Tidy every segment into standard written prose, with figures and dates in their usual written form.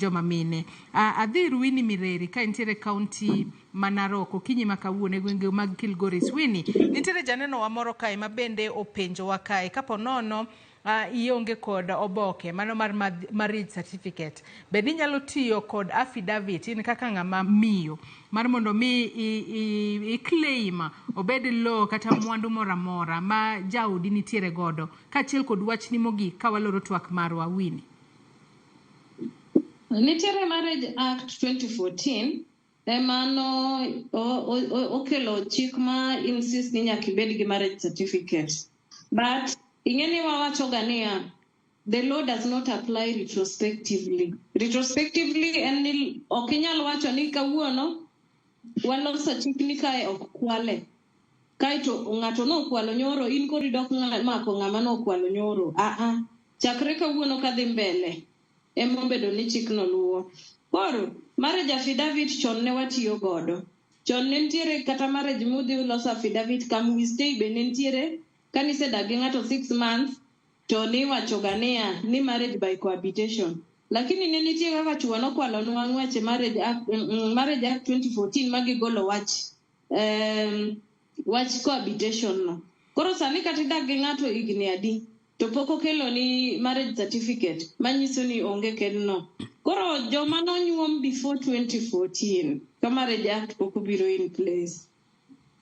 joma mine. Adhi ir Winnie Mireri ka entiere kaunti ma Narok okinyi ma kawuono e gwenge mag Kilgoris. Winnie, nitiere janeno wa moro kae ma bende openjowa kae kapo nono ionge kod oboke mano mar marriage certificate, bende inyalo tiyo kod affidavit in kaka ng'ama miyo mar mondo mi i claim obed lowo kata mwandu moro amora ma jaodi nitiere godo, kaachiel kod wachni mogik ka waloro twak marwa, Winnie? Nitiere Marriage Act 2014 ema no okelo chik ma insist ni nyaka ibed gi marriage certificate. But ing'e ni wawacho ga niya, the law does not apply retrospectively. Retrospectively en ni ok inyal wacho ni kawuono waloso chik ni kae ok kwale. Kaeto ng'ato nokwalo nyoro, in koro idok mako ng'ama nokwalo nyoro. Aa, chakre kawuono kadhi mbele emobedo ni chikno luwo. Koro, marriage affidavit chon ne watiyo godo. Chon ne nitiere kata marriage mudhi uloso affidavit, come we stay be ne nitiere. Kanisedak gi ng'ato 6 months to niwacho ga niya ni marriage by cohabitation. Lakini ne nitie kaka chuo nokwalonwa ng'weche Marriage Act 2014 ma gigolo wach cohabitation no. Koro sani kata idak gi ng'ato higni adi to pok okelo ni marriage certificate manyiso ni onge kendno. Koro joma nonyuom before 2014 ka Marriage Act pok obiro in place,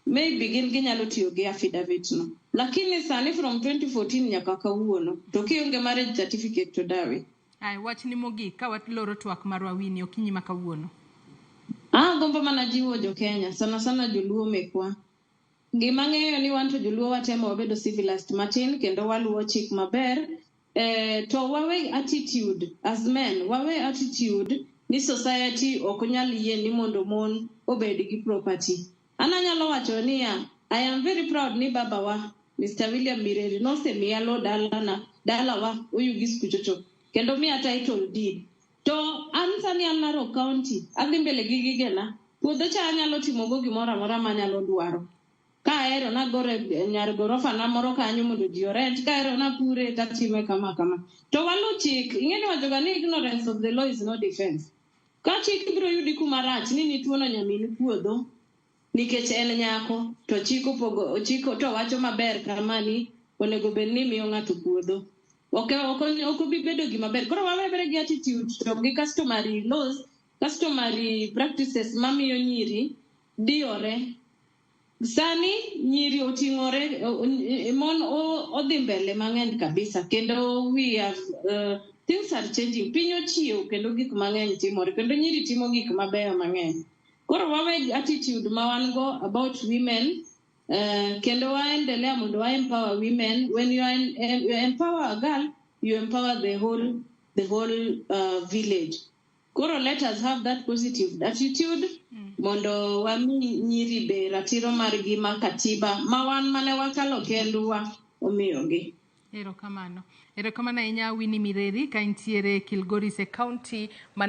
maybe gin ginyalo tiyo gi affidavit no. Lakini sani from 2014 nyaka kawuono to kionge marriage certificate to dawe. Ay, wachni mogik ka waloro twak marwa, Winnie, okinyi ma kawuono. Agombo mana jiwo jo Kenya, sana sana joluo mekwa. Gima ng'eyo ni wan to joluo watemo wabedo civilized matin kendo waluwo chik maber. To wawe attitude as men, wawe attitude ni society ok nyal yie ni mondo mon obed gi property. An anyalo wacho niya, I am very proud ni babawa Mr. William Mireri nosemiya lo dalana, dalawa Oyugis kuchocho, kendo miya title deed. To an sani an Narok County, adhi mbele gi gigena. Puodho cha anyalo timogo gimoro amora manyalo dwaro. Ka ahero nagore nyar gorofa na moro kanyo mondo ji orent, ka ahero napure tatime kama kama. To walu chik, ing'e ni wachoga ni ignorance of the law is no defense. Ka chik biro yudi kuma rach ni nituono nyaminu puodho nikech en nyako, to chik opogo chik to wacho maber kama ni onego bed ni imiyo ng'ato puodho. Ok obi bedo gima ber. Koro wawere gi attitude to gi customary laws, customary practices mamiyo nyiri diyore. Sani nyiri oting'ore, mon odhi mbele mang'eny kabisa kendo we have things are changing. Piny ochiew kendo gik mang'eny timore kendo nyiri timo gik mabeyo mang'eny. Koro wawe attitude ma wan go about women, kendo waendelea mondo wa empower women. When you empower a girl, you empower the whole village. Koro let us have that positive attitude mondo wami nyiri be ratiro margi ma katiba ma wan mane wakalo kendwa omiyogi. Erokamano. Erokamano ahinya, Winnie Mireri, ka intiere Kilgoris e county ma